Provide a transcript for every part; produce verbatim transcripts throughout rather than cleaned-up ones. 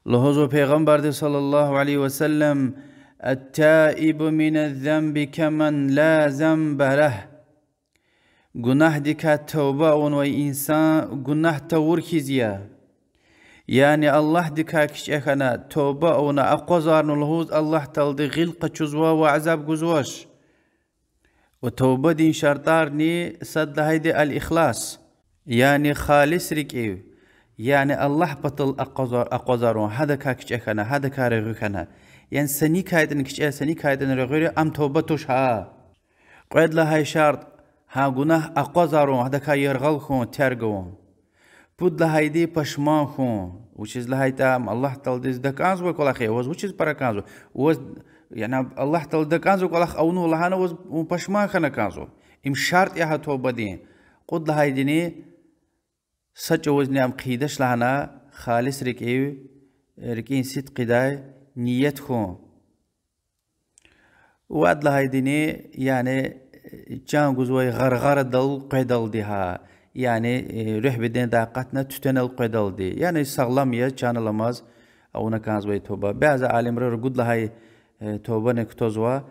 Лугьузва Пайгъамбарди صلى الله عليه وسلم: التائب من الذنب كمن لا ذنب له. Гунагьдикай тавба авунвай инсан гунагь тавур хьиз я. Яни Аллагьдикай кичӀе хьана, тавба авуна, акъвазарна лугьуз Аллагь Таалади гъил къачузва ва азаб гузвач. Ва тавбадин шартӀарни сад лагьайди الإخلاص, яни халис рикӀив, яни Аллагь патал акъвазар-, акъвазарун, гьадакай кичӀе хьана, гьадакай регъуь хьана. Яни са никайтӀани кичӀе, са никайтӀани регъуьри, ам тавба туш гьа. Кьвед лагьай шартӀ, гьа гунагь акъвазарун, гьадакай яргъал хьун, терг авун. Пуд лагьайди пашман хьун, вучиз лагьайтӀа ам Аллагь Тааладиз такӀанзавай кӀвалах я, ваз вучиз пара кӀанзава? Ваз, яни Аллагь Тааладиз такӀанзавай кӀвалах авунва лагьана ваз вун пашман хьана кӀанзава. Им шартӀ я гьа тавбадин. Кьуд лагьайдини, са чӀавузни ам хъийидач лагьана, халис рикӀив, рикӀин сидкьидай ният хьун. Вад лагьайдини, яни чан гузвай гъаргъарадал къведалди гьа, яни руьгь бедендай акъатна туьтуьнал къведалди, яни сагълам яз чан аламаз авуна кӀанзавай тавба. Бязи алимри ругуд лагьай тавбани кутазва.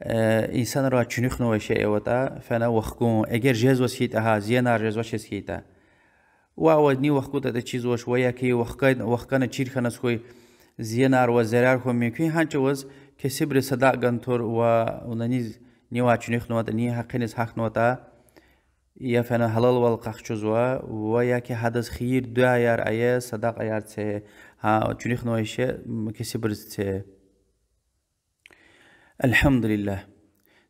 Инсанривай чуьнуьхнавай шей аватӀа, фена вахкун, эгер жезваз хьайитӀа гьа, зиянар жезвачиз хьайитӀа. Ва ваз ни вахкудатӀа чизвач, ва яки вахка-, вахкана чир хьана хьуй, зиянар ва зарар хьун мумкин, гьа чӀавуз кесибриз садакьа гана тур ва вуна низ, нивай чуьнуьхнаватӀа, ни гьакъиниз гьахьнаватӀа, я фена гьалалвал къахчузва, ва яки гьадаз хийир-дуьаяр ая, садакьаяр це, гьа чуьнуьхнавай шей кесибриз це. الحمد لله.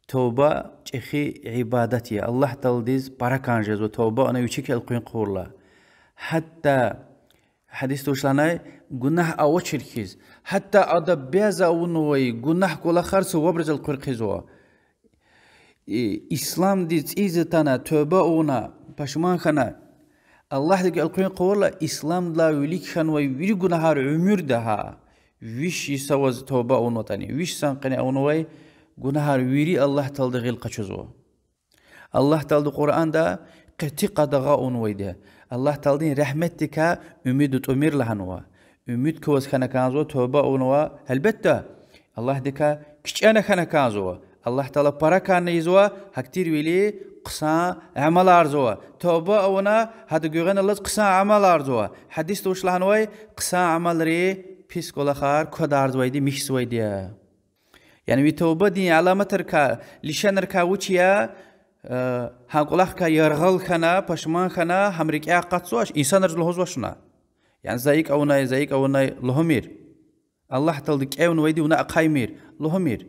Тавба чӀехи ибадат я. Аллагь Тааладиз пара кӀан жезва тавба авуна вичик элкъуьн хъувурла. Гьатта гьадисда вуч лагьанай, гунагь авачир хьиз. Гьатта ада бязи авунвай гунагь кӀвалахар савабриз элкъуьр хъийизва. Исламдиз цӀийиз атана, тавба авуна, пашман хьана, Аллагьдихъ элкъуьн хъувурла, исламдилай вилик хьанвай вири гунагьар уьмуьрда гьа, виш йиса ваз тавба авунватӀани, виш йисан къене авунвай гунагьар вири Аллагь Таалади гъил къачузва. Аллагь Таалади Къуръанда къати къадагъа авунвайди я. Аллагь Тааладин регьметдикай умуд тӀимил лагьанва. Умуд кваз хьана кӀанзава тавба авунва, гьелбетда, Аллагьдикай кичӀена хьана кӀанзава. Аллагь Таала пара кӀанна ийизва, гьахьтинвили хъсан амаларзава. Тавба авуна, гьада гуьгъуьналлаз хъсан амаларзава. Гьадисда вуч лагьанвай, хъсан амалри пис кӀвалахар квадарзавайди, михьзавайди я. Яни ви тавбадин аламатрикай, лишанрикай вуч я, гьа кӀвалахрикай яргъал хьана, пашман хьана, гьам рикӀяй акъатзавач, инсанриз лугьузвач вуна. Яни за икӀ авунай, за икӀ авунай лугьумир. Аллагь Таалади кӀевнавайди вуна ахъаймир, лугьумир.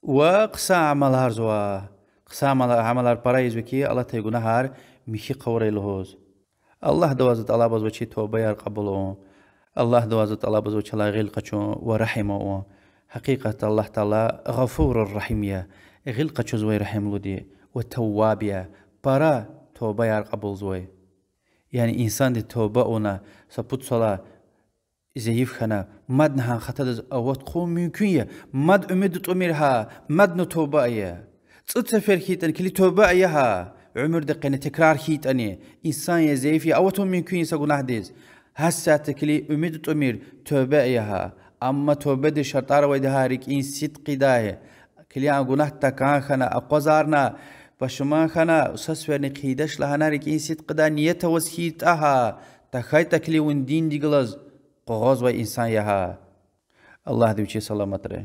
Ва хъсан амаларзава. Хъсан амала-, амалар пара ийизва хьи, алатай гунагьар михьи хъувурай лугьуз. Аллагьдивай за тӀалабзава чи тавбаяр кьабул авун. Аллагьдивай за тӀалабзава чалай гъил къачун ва регьим авун. Гьакъикъатда Аллагь Таала Гъафурур Рагьим я, гъил къачузвай регьимлуди, ва Тавваб я, пара тавбаяр кьабулзавай. Яни инсанди тавба авуна, са пуд йисалай зайиф хьана, мадни гьа хатадиз ават хъувун мумкин я, мад умуд тӀимир гьа, мадни тавба ая. ЦӀуд сефер хьайитӀани, килиг тавба ая гьа, уьмуьрда къене текрар хьайитӀани, инсан я, зайиф я, аватун мумкин я са гунагьдиз. Гьасятда килиг умуд тӀимир, тавба ая гьа. Амма тавбадиз шартӀар авайди гьа: рикӀин сидкьидай, килиг а гунагьдикай кӀан хьана, акъвазарна, пашман хьана, са сеферни хъийидач лагьана, рикӀин сидкьидай ният аваз хьайитӀа гьа, тахьайтӀа килиг вун диндихъ галаз къугъвазвай инсан я гьа. Аллагьди вичи саламатрай.